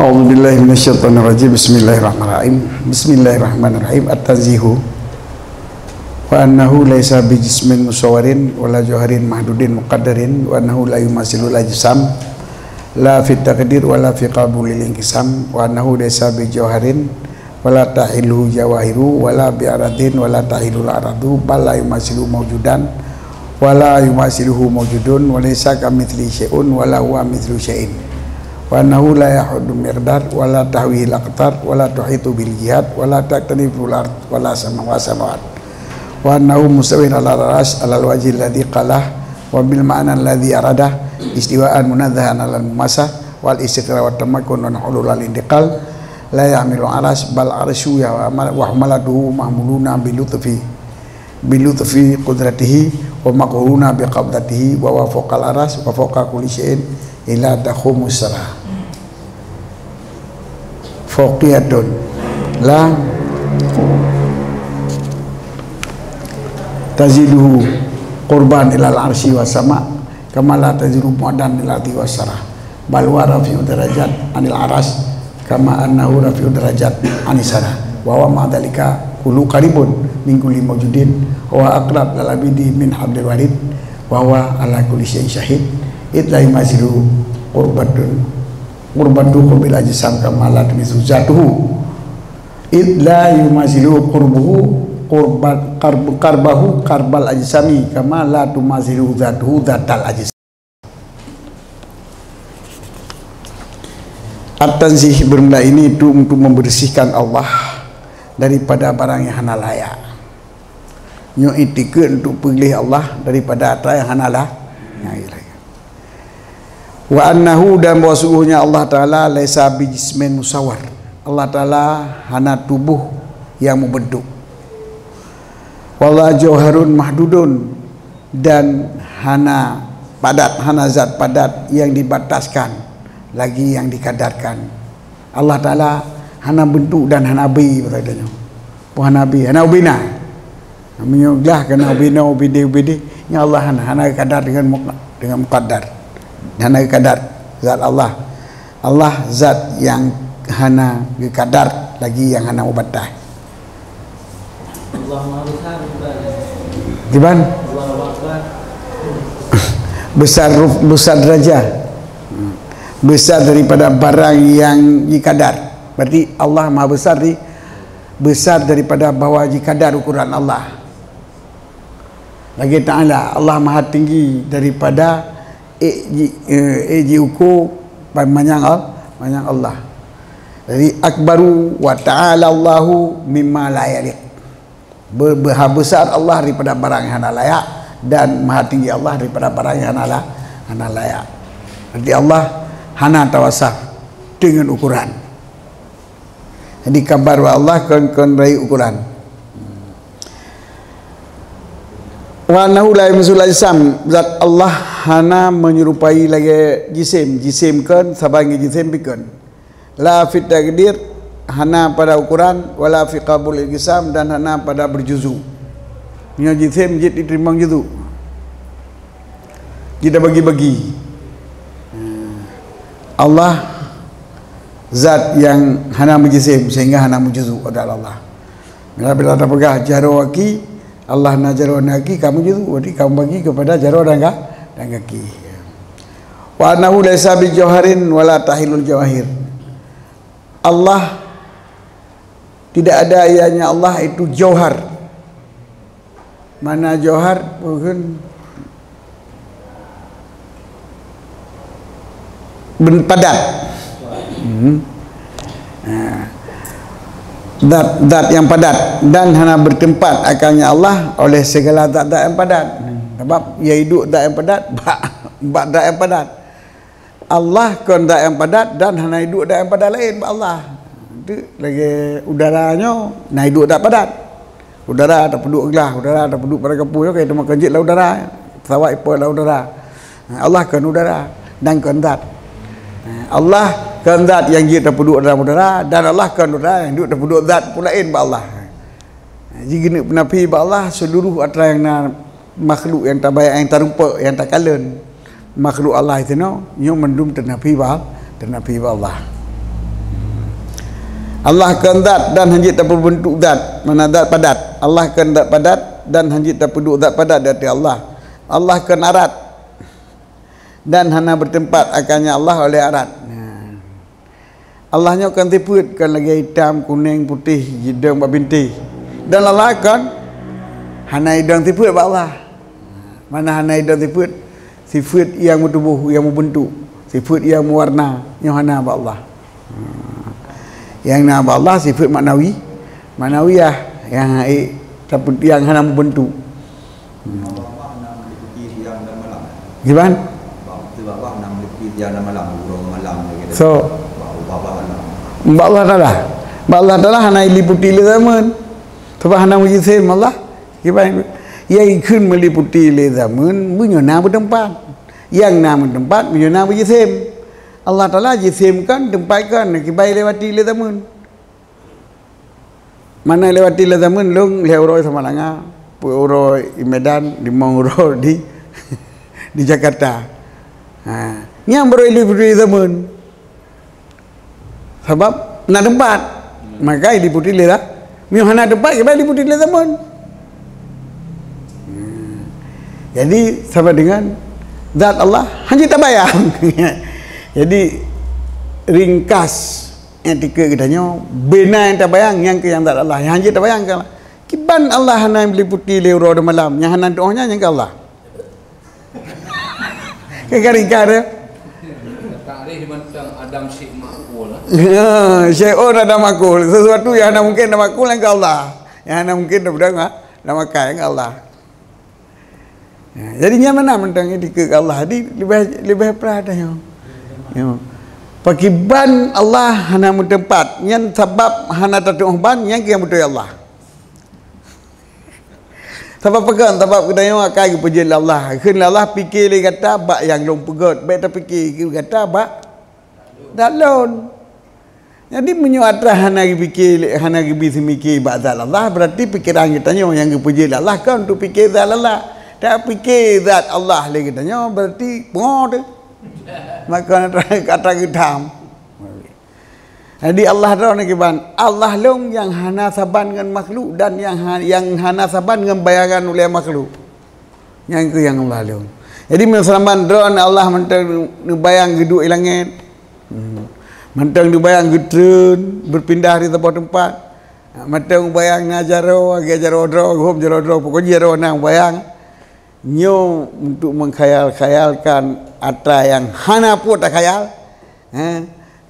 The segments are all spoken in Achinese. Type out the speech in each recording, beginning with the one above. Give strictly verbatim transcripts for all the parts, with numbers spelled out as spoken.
A'udzubillahi minasyaitonirrajim. Bismillahirrahmanirrahim. Bismillahirrahmanirrahim. At-tanzihu. Wa annahu laisa bijismin musawwarin wala jauharin mahdudin muqaddarin wa annahu la yumasilul ajsam la fit taqdir wala fi qabulil inqisam wa annahu laisa bijauharin wala tahillu jawahiru wala bi aradin wala tahillul aradu bal la yumasilu maujudan wala yumasiluhu maujudun wa laisa kamitsli syai'un wala huwa mitslu syai'in wa annahu la yahuddu miqdar wala tahwihil aqtar wala tuhitu bil jihad wala taktaniful ard wala sama wa samawat wa annahu mustawin ala aras alal wajhi alladhi qalah wa bil ma'na alladhi aradah istiwaan munazzahan alal mumasah wal istiqrar wa tamakkun wa hulul al intiqal la yahmilu aras bal arsyu ya wa humalatuhu mahmuluna bi lutfi bi lutfi qudratihi wa maqhuruna bi qabdatihi wa huwa fawqal aras wa fawqa kulli syai'in ila takhumus sara. Fawqiyatun la taziduhu qurban ilal arsyi was sama kama la tazidu bu'dan ilal ardi was sara bal huwa rafi'u darajat anil aras kama annahu rafi'u darajat anis sara wa huwa ma dzalika kullu qaribun min kulli maujudin wa huwa aqrab lil abidi min hablil warid wa huwa ala kulli syai'in syahid id la yumasilu qurbatun qurbatuhu bil ajsam kama la tumazilu zatuhu id la yumasilu qurbuhu qurbat qarb qarbahu qarbal ajsami kama la tumasilu zatuhu zatal ajsam. At-tanzih bermula ini itu untuk membersihkan Allah daripada barang yang hana layak. Nyoe itikeuet untuk peuleueh Allah daripada atra yang hana la-, yang hana layak. Wa annahu dan bahwa sungguhnya Allah Taala laisa bijismin musawwar. Allah Taala hana tubuh yang membentuk. Wala jauharun mahdudun dan hana padat, hana zat padat yang dibataskan, lagi yang dikadarkan. Allah Taala hana bentuk dan hana abée, kata nyoe. Pun hana abée, hana ubina. Meunyoe glah kena ubina, ubideh, ubideh, nya Allah hana, hana kadar dengan mu-, dengan muqaddar. Hana kadar zat Allah. Allah zat yang hana geukadar lagi yang hana mubatai. Allah Maha Besar, Ustaz. Kiban? Allahu Akbar. Besar ruf-, besar derajat. Besar daripada barang yang dikadar. Berarti Allah Maha Besar di, besar daripada bahwa dikadar ukuran Allah. Lagi Ta'ala, Allah Maha Tinggi daripada ék ji-, eh, ék jiukur manyang Al-, manyang Allah. Jadi, akbaru wa ta'ala Allahu mimma la yaliq. Be-, maha besar Allah daripada barang yang hana layak dan maha tinggi Allah daripada barang yang hana la-, hana layak. Berarti Allah hana tawasaf dengan ukuran. Jadi, kabar bak Allah kon, kon rayeuk ukuran. Wa annahu la yumasilu ajsam, zat Allah hana menyerupai lagée jisim. Jisim kon, saban ngon jisim pih kon. La fit taqdir, hana pada ukuran, wala fi qabul ajsam, dan hana pada berjuzu. Nyoe jisim jeuet jiteurimong juzu. Jeuet tabagi-bagi. Allah zat yang hana meujisim sehingga hana meujuzu adalah Allah. Bila, bila tapeugah jaroe gaki, Allah na jaroe na gaki, kamu juzu, berarti kamu bagi kepada jaroe dan ga-, dan gaki. Wa annahu laisa bi jauharin wala tahilul jawahir. Allah tidak ada ianya Allah itu jauhar. Mana jauhar? Bukan ben-, padat. Hmm. Ha. Zat, zat yang padat dan hana bertempat akalnya Allah oleh segala zat-zat yang padat. Sebab ya hidup zat yang padat, bak, bak zat yang padat. Allah kon zat yang padat dan hana hidup zat yang padat lain bak Allah. Tu lagi udara nyoe na hidup zat padat. Udara tapeuduek glah, udara tapeuduek pada kapu nyoe, ka teuma keujeuet lam udara. Pesawat ipo lam udara. Ha, Allah kon udara dan kon zat. Ha, Allah kon zat yang jeuet tapeuduek dalam udara dan Allah kon udara yang jeuet tapeuduek zat pun lain bak Allah. Ha, jigeuneuk peunafi bak Allah seluruh atra yang na makhluk yang tabayang, yang tarumpok, yang takalon. Makhluk Allah itu nyoe, nyoe mandum teunafi bak, teunafi bak Allah. Allah kon zat dan hana jeuet tapeubentuk zat, mana zat padat. Allah kon zat padat dan hana jeuet tapeuduek zat padat di ateueh Allah. Allah kon arat dan hana beuteumpat akannya Allah oleh arat. Nah. Allah nyoe kon sifeuet, kon lagée itam, kunéng, putéh, jidong bak bintéh. Dan Allah kon hana idong sifeuet bak Allah. Mana hana idong sifeuet? Sifeuet nyang meutuboh, nyang meubeuntuk, sifeuet nyang meuwarna, nyoe hana bak Allah. Nyang na bak Allah sifeuet maknawi, maknawiyah, nyang, eh, tapi nyang hana meubeuntuk. Hmm. Kiban? So, bak Allah Taala. Bak Allah Taala hana iliputi lé zaman. Sebab hana meujisim Allah. Kiban? Nyang ikheun meuliputi lé zaman, meunyoe na beuteumpat. Nyang na beuteumpat, meunyoe na beujisim. Allah Taala jisim kon, teumpat kon, kiban ilewati lé zaman. Mana lewati lé zaman lôn lhée uroe Samalanga, peuet uroe di Medan, limong uroe di, di Jakarta. Ha, nyan baru iliputi zaman. Sabab na teumpat, maka iliputi lé lah. Meunyoe hana teumpat, kiban iliputi lé zaman. Jadi sama dengan zat Allah hana tabayang. Jadi ringkas, Etika geutanyoe bina nyang tabayang, nyang keu nyang zat Allah. Nyang hana tabayang ka Allah. Kiban Allah hana meuliputi lé uroe dan malam, nyang hana tuoh nyan nyang keu Allah. Ka ringkas dia. Takrif mantong Adam Syekh Makul, eh? Ya, Syekh Adam Makul. Sesuatu yang hana mungkin Adam Makul nyang keu Allah. Yang hana mungkin Adam Makul nyang keu Allah. Ya, jadi nyan mana mantong dikeue keu Allah. Jadi leubeh, leubeh peurah dah nyoe. Nyoe. Pakiban Allah hana meuteumpat. Nyan sabab hana tatuoh ban, nyan keuh nyang beutôi Allah. Sabab peugah, sabab geutanyoe akai geupeujeuet lé Allah. Kheun lé Allah pike lé gata bak nyang lôn peugöt. Bèk tapike gata bak Zat lôn. Jadi meunyoe atra hana geupike, hana geubi seumike bak zat Allah, berarti pikeran geutanyoe nyang geupeujeuet lé Allah kon untuk pike zat Allah. Tak pike zat Allah lé geutanyoe, berarti pungo teuh. Maka atra, atra geutam. Jadi Allah droe kiban, Allah lôn nyang hana saban ngon makhluk dan nyang ha-, nyang hana saban ngon bayangan ulée makhluk. Nyang keuh nyang Allah lôn. Jadi meunyoe seulamat droe Allah mantong neubayang geuduek i langét. Hmm. Mantong neubayang geutreun, beupindah di saboh teumpat. Mantong neubayang na jaroe, lagée jaroe droe, geuhom jaroe droe, pokok jih jaroe na neubayang. Nyoe untuk mengkhayal-khayalkan atra nyang hana pue takhayal. Eh,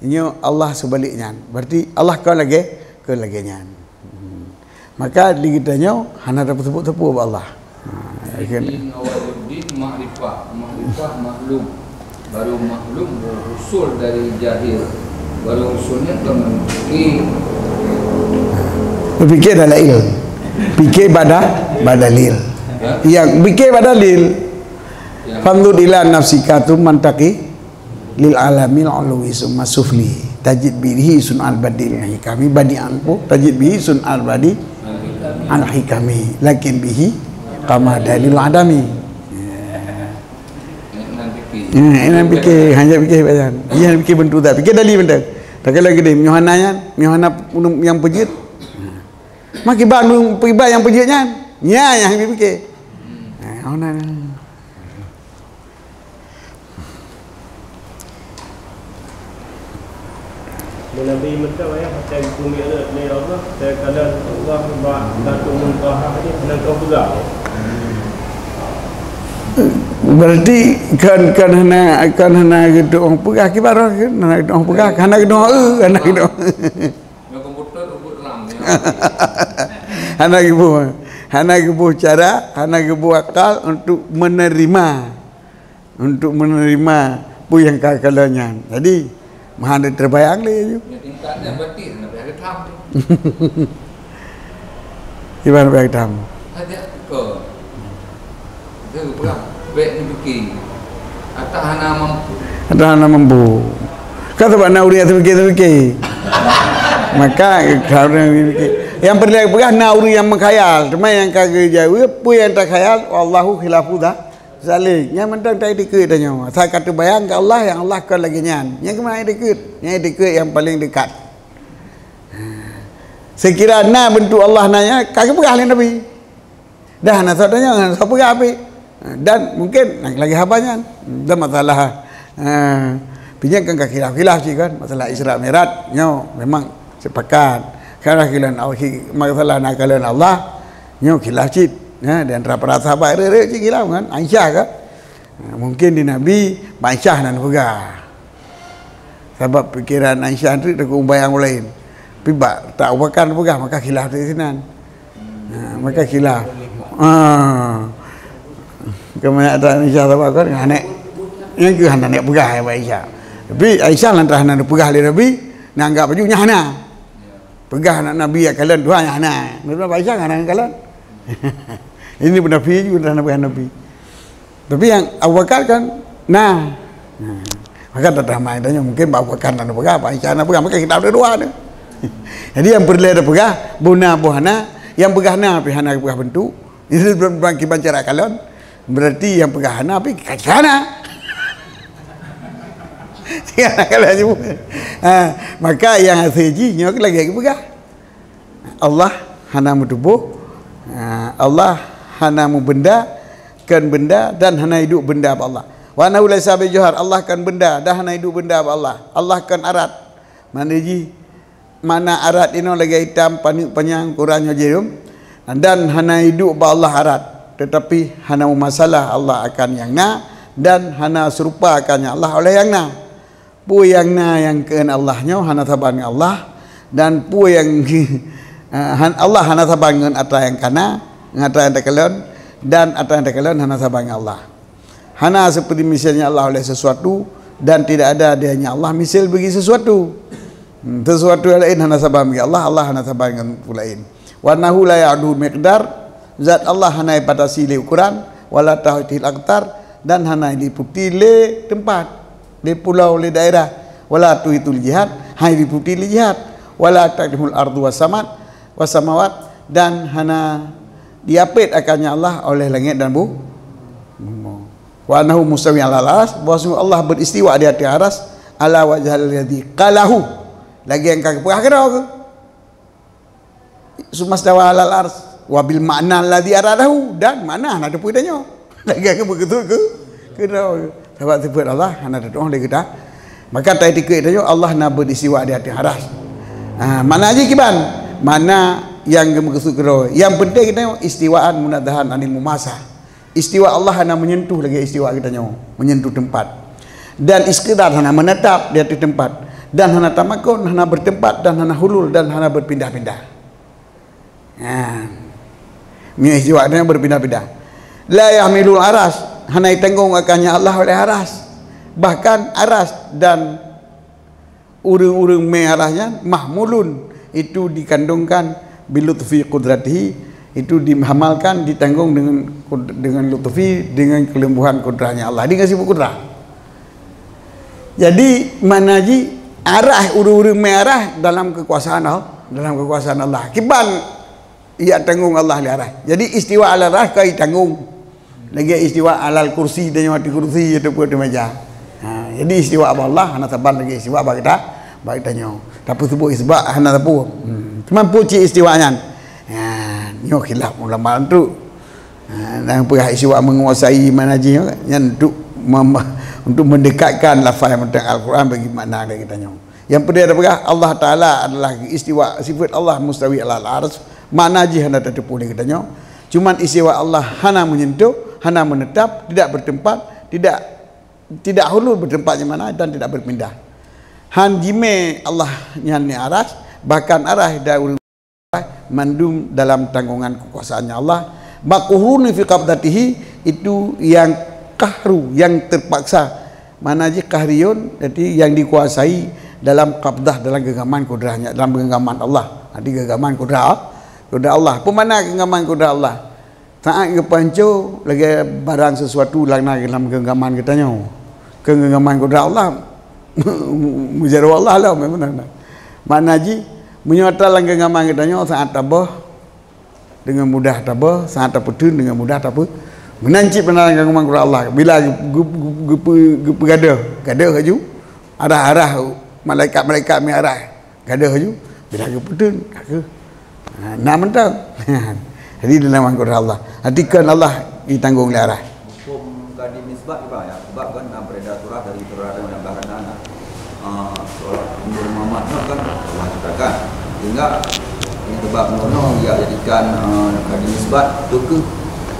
nyoe Allah seubalék nyan. Berarti Allah kon lagée, kon lagée nyan. Hmm. Maka di geutanyoe hana tapeuseubut-seubut bak Allah. Ha, yakin. Jadi, awal uddin makrifah, makrifah maklum. Baru maklum usul dari jahil. Baru usulnya ke memfikir. Berfikir adalah ilmu. Fikir bak da-, bak dalil. Ya? Ya, fikir bak dalil. Ya. Fanzur ila nafsika tsumma taqi lil alamil ulwi summa sufli. Tajid bihi sun al badil hikami badi anfu. Tajid bihi sun al badi al hikami. Lakin bihi qama dalil adami. Ya, ini fikir, hanya fikir bayan. Iya fikir bentuk tak. Fikir dalil bentuk. Tak kira gede, nyoe hana nyan, nyoe hana nyang peujeuet. Makiban, makiban nyang peujeuet nyan. Nyan nyang habéh pikir. Ha, hana. Meunyoe Nabi Musa, ya, hatta geupeumeu'raj lé Allah, takalon Allah bak Sidratul Muntaha tadi, hana geupeugah. Berarti kan, kan hana, kan hana geutu'oh peugah kiban roh, kan hana geutu'oh peugah, hana geutu'oh, eh, hana geutu'oh. Nyoe komputer ubit RAM, ya. Hana geuboh, hana geuboh cara, hana geuboh akal untuk menerima, untuk menerima peue nyang ka kalon nyan. Jadi, meuhan terbayang lé aju. Nyoe tingkat nyang batin, hana payah geutam. Kiban payah geutam. Hajat ko. Itu peugah, bèk neupike. Ata hana mampu. Ata hana mampu. Kan sabab na ureueng nyang teupike-teupike. Maka, ka ureueng teupike. Nyang peureulèe peugah na ureueng nyang meukhayal. Teuma nyang ka geujaweueb, peue nyang takhayal, wallahu khilafu dza-, dzalik. Nyang mantong taiktikeuet tanyoe. Asai ka teubayang keu Allah, nyang Allah kon lagèe nyan. Nyang keuh mantong iktikeuet. Nyang iktikeuet nyang paleng deukat. Seukira na beuntuk Allah na nyan, ka geupeugah lé Nabi. Dah na soe tanyong, na soe peugah pih. Dan mungkin na lagée haba nyan. Dan masalah, eh, pih nyan kan ka khilaf-khilaf cit kan, masalah Isra Mi'raj nyoe memang sepakat. Khilaf-khilaf, masalah na kalon Allah nyoe khilaf cit. Ya, di antara para sahabat rere cit khilaf kan, Aisyah kan. Ha, mungkin di Nabi, bak Aisyah na neupeugah. Sabab pikeran Aisyah tu takot bayang ureueng laén. Tapi bak tak Abu Bakar neupeugah, maka khilaf di sinan. Ha, maka khilaf. Ha. Keumanyak tak Aisyah sabab kan aneuk. Nyang keu hana nek peugah ya bak Aisyah. Tapi Aisyah lantaran hana neupeugah lé Nabi, na anggap baju nyan hana. Peugah aneuk Nabi ya kalon Tuhan nyan hana. Menurut bak Aisyah hana kalon. Ini beuna pi ju dah Nabi. Tapi nyang Abu Bakar kan, nah. Nah. Maka tak ramai tanya, mungkin Abu Bakar na peugah, Aisyah na peugah, maka kita ada dua tu. Jadi nyang peureulée ada peugah, boh na boh hana, nyang peugah na pih hana peugah beuntuk. Jadi bang kiban cara kalon, berarti nyang peugah hana pih ka hana. Tiada kalau je. Ha, maka nyang asai jih nyoe lagi peugah. Allah hana meutuboh, ha, Allah hana meubenda, kon benda dan hana iduek benda bak Allah. Wa annahu laisa bi jauhar, Allah kon benda dan hana iduek benda bak Allah. Allah kon arat. Makna jih, makna arat inoe lagée itam, paneuk panyang, ukuran nyoe jeuem, dan hana iduek bak Allah arat. Teutapi hana meumasalah Allah akan nyang na dan hana seurupa akan nyang Allah oleh nyang na. Peue nyang na nyang keu Allah nyoe hana saban ngon Allah, dan peue nyang, eh, han-, Allah hana saban ngon atra nyang ka na, ngon atra nyang takalon, dan atra nyang takalon hana saban ngon Allah. Hana seperti misalnya Allah oleh sesuatu, dan tidak ada adanya Allah misal bagi sesuatu. Hmm, sesuatu yang lain hana saban bagi Allah, Allah hana saban ngon peue laén. Wa annahu la ya'uduhu miqdar, zat Allah hana ibatasi lé ukuran, wala tahitihil aqtar, dan hana iliputi lé teumpat, lé pulau, lé daerah, wala tuhitul jihad, hana iliputi lé jihad, wala taqdimul ardu was samad, was samawat, dan hana diapit akannya Allah oleh langit dan bu-, bumoe. Wa annahu mustawi alal aras, bahwasanya Allah beristiwa di atas aras, ala wajhil ladzi qalahu, lagée nyang ka geupeugah keudroe. Sumastawa alal ars, wa bil ma'na alladzi aradahu, dan makna hana teupeue tanyoe. Lagée keu beukeutu keu, keu droe. Sabab sifeut Allah hana teutuoh lé geuta. Maka taiktikeuet tanyoe Allah na beristiwa di ateueh aras. Ha, makna jih kiban? Makna nyang geumeukeusut keudroe. Nyang penting tanyoe istiwaan munazzahan anil mumasah. Istiwa Allah hana menyentuh lagée istiwa geutanyoe, menyentuh tempat. Dan istiqrar hana menetap di ateueh tempat. Dan hana tamakun, hana bertempat, dan hana hulul, dan hana berpindah-pindah. Nah, meunyoe istiwa geutanyoe berpindah-pindah. La yahmilul aras, hana itanggong akannya Allah oleh aras. Bahkan aras dan ureuëng-ureuëng mé aras nyan mahmulun, itu dikandungkan bilutfi qudratihi, itu dihamalkan, ditanggong dengan kud-, dengan lutfi, dengan kelembuhan kudrahnya Allah, dengan sifat kudrah. Jadi makna jih aras, ureuëng-ureuëng mé aras dalam kekuasaan Allah, dalam kekuasaan Allah. Kiban ia tanggong Allah lé aras. Jadi istiwa ala aras ka itanggong. Lagée istiwa alal kursi, tanyoe ateueh kursi ataupun ateueh meja. Ha, jadi istiwa bak Allah hana saban lagée istiwa bak geuta, bak geutanyoe. Tapi seubut istiwa hana sapeue. Hmm. Cuma peue cit istiwa nyan? Ha, nyoe khilaf ulama tu. Ha, nyang peugah istiwa menguasai makna jih nyan untuk mem-, untuk mendekatkan lafaz mantong Al-Quran bagi makna dari geutanyoe. Nyang peudeh tapeugah Allah Taala adalah istiwa, sifat Allah mustawi alal arsy, makna jih hana tateupeue lé geutanyoe. Cuman istiwa Allah hana menyentuh, hana menetap, tidak bertempat, tidak, tidak hulul bertempat di mana dan tidak berpindah. Han jimé Allah nyan di aras, bahkan aras dan ureuëng mandum dalam tanggongan kekuasaannya Allah. Maqhurun fi qabdatihi, itu yang qahru, yang terpaksa. Makna jih qahriyun, jadi yang dikuasai dalam qabdah, dalam genggaman kudrahnya, dalam genggaman Allah. Jadi genggaman kudrah, kudrah Allah. Peue makna genggaman kudrah Allah? Saát geupanco lagée barang sesuatu lam na dalam genggaman geutanyoe. Keu genggaman kudrah Allah meujaroe Allah lah memang. Makna jih meunyoe atra lam genggaman geutanyoe saát taböh dengan mudah taböh, saát tapeuteun dengan mudah tapeu-, meunan cit lam genggaman kudrah Allah. Bila geu-, geu-, geu-, geupeu-, geupeugadôh, gadôh laju, arah-arah malaikat-malaikat meuarah, gadôh laju, bila geupeuteun, ka kheueh. Ha, na mantong. Jadi dalam Al-Quran Allah. Hati kon Allah ditanggong lé arah. Hukum kadim nisbat juga ya, sebab kan na beredar surah dari surah yang dah na. Ah, soal Nur Muhammad tu kan Allah ciptakan. Sehingga ini sebab nono ia jadikan, ah, kadim nisbat tu ke,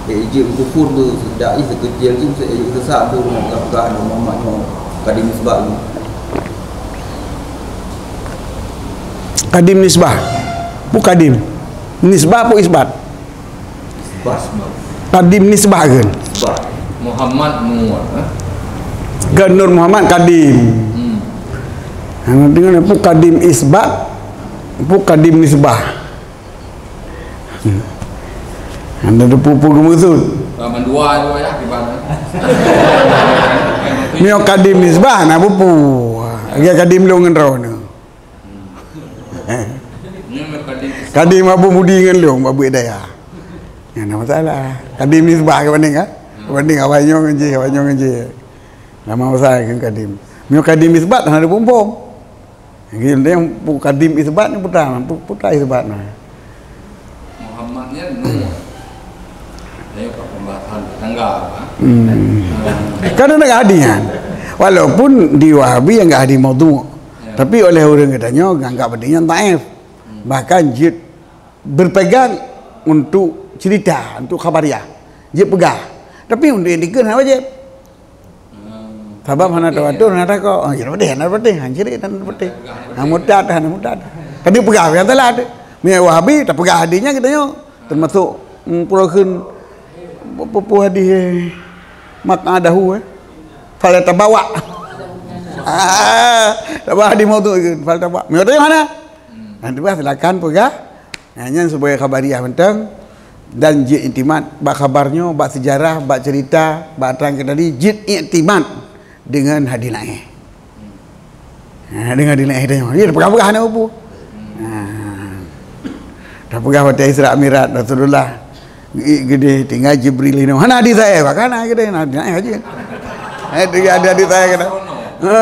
eh, ijib kufur tu, tidak ih sekecil tu, se-, eh, sesak tu, dengan pegang Nur Muhammad tu, kadim nisbat tu. Kadim nisbah. Pu kadim. Nisbah pu isbat. Isbat. Kadim nisbah kan? Isbat. Muhammad Nur, eh? Kan Nur Muhammad kadim. Hmm. Hana dengan pu kadim isbat, pu kadim nisbah. Hmm. Hana ada pu-pu geumeuseut. Raman dua tu ya, di mana? Mio kadim nisbah na pu-pu. Lagèe kadim lôn ngon droeneuh. Kadim Abu Mudi ngon lôn, Abu Daya. Nyan na masalah. Kadim nisbah ke banding, ha? Banding awak nyoe ngon jih, awak nyoe ngon jih. Nama masalah ngon kadim. Nyoe kadim isbat hana dipumpom. Jadi, yang pu-, kadim isbat ni putra, pu-, putra isbat na. Muhammad nyan Nuh. Ayo, Pak, pembahasan tetangga, Pak. Hmm. Kan ada hadis nyan. Walaupun di Wahabi yang enggak hadis maudhu', ya, tapi oleh orang katanya nganggap hadis nyan dhaif. Hmm. Bahkan jeuet berpegang untuk cerita, untuk khabariah. Jeuet peugah. Tapi untuk yang dikeue hana wajib. Sabab hana tawatur, hana takok. Oh, ya, beuteh, hana beuteh. Han syirik, hana beuteh. Han murtad, hana murtad. Kan dipeugah nyang telat. Meunyo Wahabi, tapeugah hadis nyan geutanyoe. Teumasuk, mm, peue kheun, peue, peue hadis, eh, maq'adahu, eh. Falyatabawwa'. Ah, tapeugah hadis maudhu' kheun, falyatabawwa'. Meunyo tanya mana? Nanti bah silakan peugah. Nah, nyan sebagai khabariah mantong dan jeuet iktimad bak khabar nyoe, bak sejarah, bak cerita, bak atra nyang tadi, jeuet iktimad dengan hadis dhaif. Ha, dengan hadis dhaif tadi. Ya, peugah-peugah hana pu-pu. Ha. Dah peugah watèe Isra Mi'raj Rasulullah geuék geudeh tinggai Jibril inoe. Hana hadis dhaif, bahkan hana geudeh, hana hadis dhaif aja. Eh, tinggai ada hadis dhaif kena. Ha.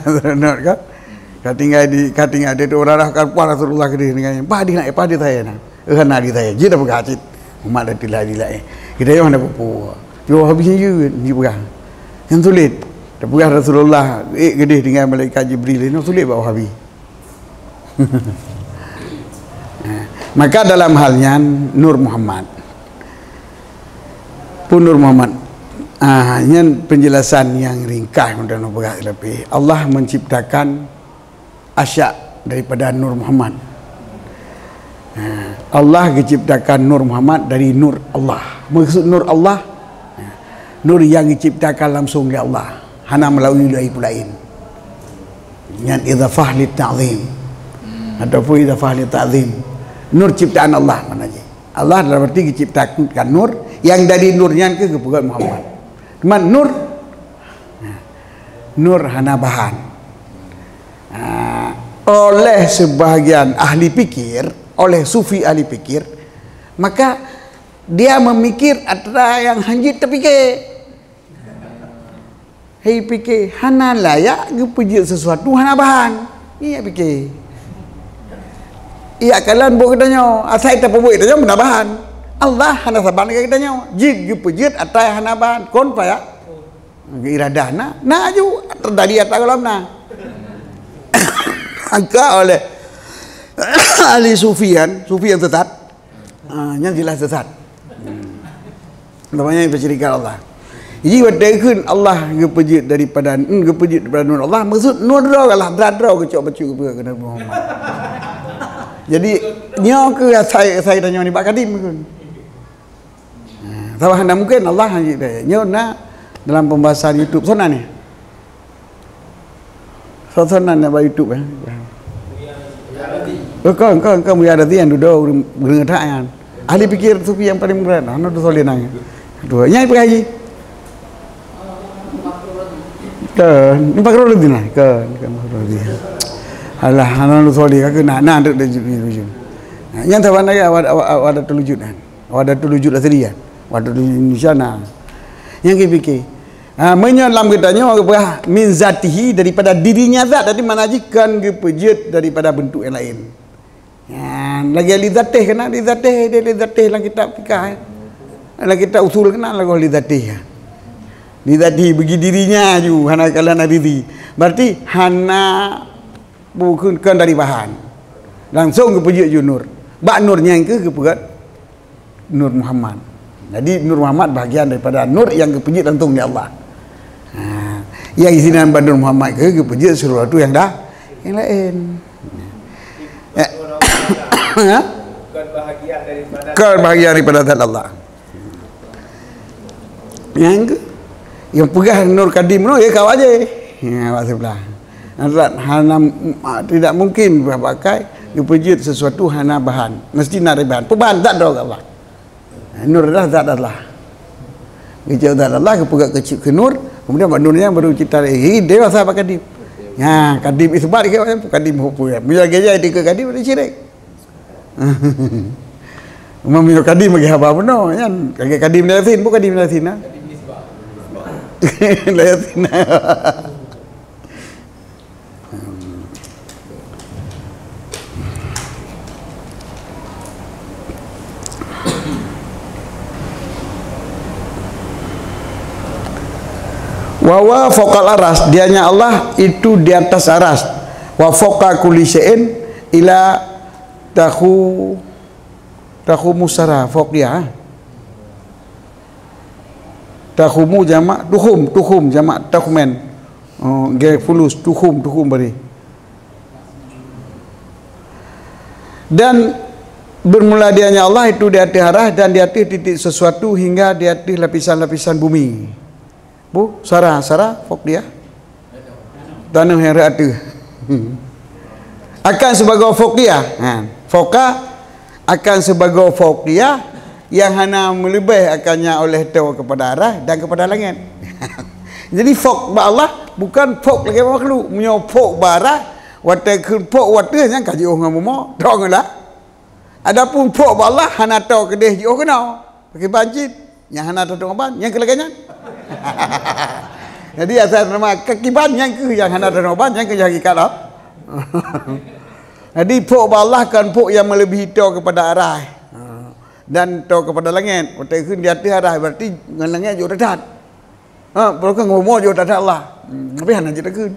Seronok kan? Ka tinggai di, ka tinggai di tu, ureueng rah ka puas Rasulullah keudeh dengan nyan. Bah di na, bah di saya na. Eh, na di saya. Jih dah peugah cit. Umat dah tilai-tilai. Kita yang mana pupu. Yo habis je, ni peugah. Yang sulit. Dah peugah Rasulullah, eh, keudeh dengan malaikat Jibril. Yang sulit bak Wahabi. Maka dalam hal nyan, Nur Muhammad. Pun Nur Muhammad. Ah, nyan penjelasan yang ringkas untuk peugah lebih. Allah menciptakan asyak daripada Nur Muhammad. Ah, Allah geuciptakan Nur Muhammad dari nur Allah. Maksud nur Allah, ah, nur yang diciptakan langsung oleh Allah, hana melalui lagi pun lain. Nyan idhafah li ta'zim ataupun idhafah li ta'zim. Nur ciptaan Allah makna jih. Allah dalam arti diciptakan nur, yang dari nur nyan ke geupeugah Muhammad. Cuma nur, nah, nur hana bahan. Ah, oleh sebahagian ahli pikir, oleh sufi ahli pikir, maka dia memikir atra yang hanjeuet terpikir. Hai pikir, hana layak geupeujeuet sesuatu hana bahan. Iya pikir. Iya kalan buet geutanyoe, asai tapeubuet geutanyoe beuna bahan. Allah hana saban lagèe geutanyoe. Jeuet geupeujeuet atra hana bahan. Kon payah. Iradah na, na aju. Terdali atra golam na. Angka oleh ahli sufian, sufi yang sesat. Ah, nyan jelas sesat. Hmm. Namanya bersyirikat Allah. Jadi, watèe kheun Allah geupeujeuet daripada, hmm, geupeujeuet daripada nur Allah, maksud nur droe Allah, brat droe geucok bacut geupeugah keu Nabi Muhammad. Jadi, nyoe keuh asai, asai tanyoe nibak kadim kheun. Ha, sabab hana mungkin Allah hana jeuet. Nyoe na dalam pembahasan YouTube. Soe nan nyoe? Soe, soe nan nyoe bak YouTube, eh? Oh, kon, kon, kon Buya Razi nyang dudoe ureueng, ureueng that nyan. Ahli pikir sufi yang paling berat. Hana tu soleh nang. Tu, nyang peugah haji. Kon, ni Fakhrul Razi nah. Kon, kon Fakhrul Razi. Alah, hana tu soleh, aku nak, nak duduk di YouTube. Nyang taban lagi awak, awak, awak ada terwujud kan. Awak ada terwujud asli kan. Awak ada terwujud Indonesia nah. Nyang kipikir, Ha, meunyoe lam geutanyoe geupeugah min zatihi, daripada dirinya zat, tadi makna jih kon geupeujeuet daripada bentuk yang lain. Nyan, lagèe li zatih keunan, li zatih, dia li zatih lam kitab fikah, eh. Lam kitab usul keunan lagoh li zatih. Li zatih bagi dirinya ju, hana kalan arizi. Berarti hana bukan, kon dari bahan. Langsung geupeujeuet ju nur. Bak nur nyan keuh geupeugah Nur Muhammad. Jadi Nur Muhammad bahagian daripada nur yang geupeujeuet langsung di Allah. Ha. Yang isinan bak Nur Muhammad keuh geupeujeuet sesuatu yang dah, yang lain. Ya. Ha? Kon bahagian daripada zat Allah. Nyang ke, nyang peugah Nur Kadim tu, ya, kawak je. Ya, awak sebelah. Zat hana, tidak mungkin pakai, geupeujeuet sesuatu hana bahan. Mesti na dari bahan. Peue bahan? Zat droe Allah. Nur adalah zat Allah. Geucok zat Allah, geupeugah keu, keu nur, kemudian bak nur nyan baru cipta lagi. Hi, dia rasa bak Kadim. Ya, Kadim isbat ke, Kadim hukun. Bila geujak di ke Kadim, ada syirik. Umum meunyoe kadim bagi haba bunoe, nyan. Lagèe kadim la Yasin, peue kadim la Yasin, ha? La Yasin. Wa huwa fauqal aras, dianya Allah itu di atas aras. Wa fauqa kulli syai'in ila takhu-, takhumu sara, fauqiyah. Takhumu jamak tukhum, tukhum jamak takhumen. Oh, ge fulus, tukhum, tukhum bari. Dan bermula dianya Allah itu di ateueh aras dan di ateueh titik sesuatu hingga di ateueh lapisan-lapisan bumi. Bu, sara, sara, fauqiyah. Tanoh nyang rot ateueh. Akan sibagoe fauqiyah. Ha, fauqa akan sibagoe fauqiyah nyang hana meuleubeh akan nyang oleh toe keupada aras dan keupada langét. Jadi fauq bak Allah bukan fauq lagèe makhluk. Meunyoe fauq bak aras, watèe kheun fauq u ateueh nyan ka jiôh ngon bumoe, toe ngon la. Adapun fauq bak Allah hana toe keudeh jiôh keunoe. Pakiban cit, nyang hana tateueng ban, nyang keu lagèe nyan. Jadi asai nama kakiban nyang keuh nyang hana tateueng ban, nyang keuh hakikat lah. Jadi fauq bak Allah kon fauq nyang meuleubèh toe keupada aras. Ha. Dan toe keupada langét, watèe kheun di ateueh aras, berarti ngon langét jôk that-that. Ha, beureukan ngon bumoe jôk that-that Allah. Hmm, tapi hana jeuet takheun.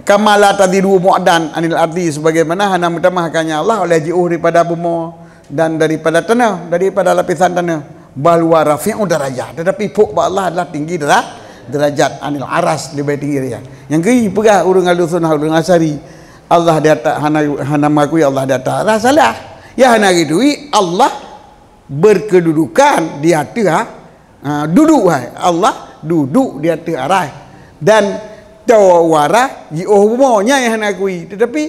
Kama la tazidu bu'dan anil ardi, sebagaimana hana meutamah akannya Allah oleh jiôh daripada bumoe dan daripada tanoh, daripada lapisan tanoh. Bal huwa rafi'u darajah, tetapi fauq bak Allah adalah tinggi dara-, derajat, anil aras, leubeh tinggi darajat. Nyang keu peugah ureueng Ahlussunnah, ureueng Asy'ari, Allah di atas, hana, hana mengakui Allah di atas aras, salah. Ya hana geuduek Allah berkedudukan di ateueh, ha, duduk, hai. Allah duduk di ateueh aras. Dan toe u aras jiôh bumoe, nyan nyang hana akui. Tetapi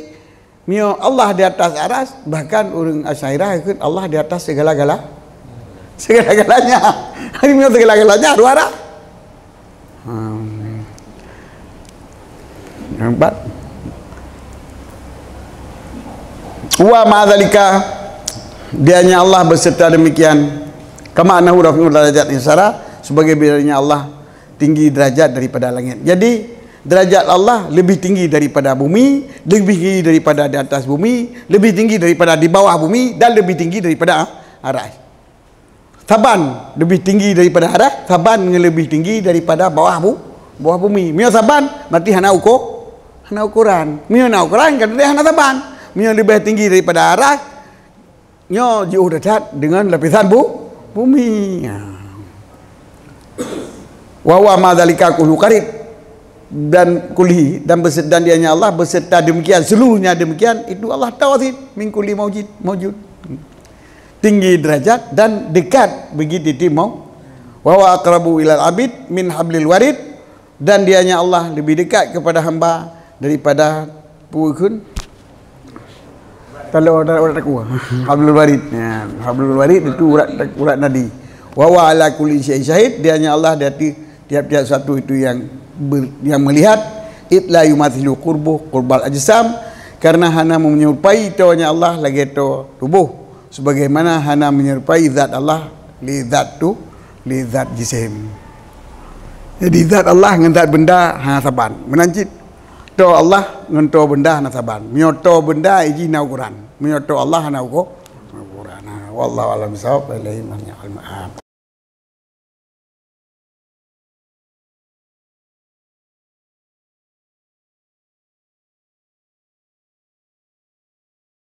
meunyoe Allah di atas aras, bahkan ureueng Asy'ariyah kheun Allah di atas segala-gala, segala-galanya. Jadi meunyoe segala-galanya, dua aras. Hmm. Nampak? Wa ma'adzalika, dianya Allah beserta demikian, kama annahu rafi'u darajat insara, sebagai bilannya Allah tinggi derajat daripada langit. Jadi, derajat Allah lebih tinggi daripada bumi, lebih tinggi daripada di atas bumi, lebih tinggi daripada di bawah bumi, dan lebih tinggi daripada aras. Saban leubeh tinggi daripada aras, saban ngon leubeh tinggi daripada bawah bu-, bawah bumi. Meunyoe saban, berarti hana uko-, hana ukoran. Meunyoe na ukoran, kan hana saban. Meunyoe leubeh tinggi daripada aras, nyoe jiôh that-that deungon lapisan bu-, bumi. Ha. Wa huwa ma dzalika kullu qarib dan kullihi, dan bese-, dan dianya Allah beserta demikian, seluruhnya demikian, itu Allah tahu cit, min kulli maujid, maujud. Tinggi derajat dan dekat bagi titik mau. Wa huwa aqrabu ilal abid min hablil warid, dan dianya Allah lebih dekat kepada hamba daripada peue kheun? Kalau urat, urat takue. Hablul warid. Ya, hablul warid itu urat, urat nadi. Wa huwa ala kulli syai'in syahid, dianya Allah di atas tiap-tiap satu itu yang ber-, yang melihat. Id la yumathilu qurbuh qurbal ajsam, karena hana menyerupai toenya Allah lagèe toe tuboh. Sebagaimana hana menyerupai zat Allah li zat tu, li zat jisim. Jadi zat Allah ngon zat benda hana saban. Meunan cit, toe Allah ngon toe benda hana saban. Meunyoe toe benda jih na ukuran. Meunyoe toe Allah hana uku-, ukuran. Ha, wallahu a'lam bishawab. Wa ilaihi marji'ul ma'ab.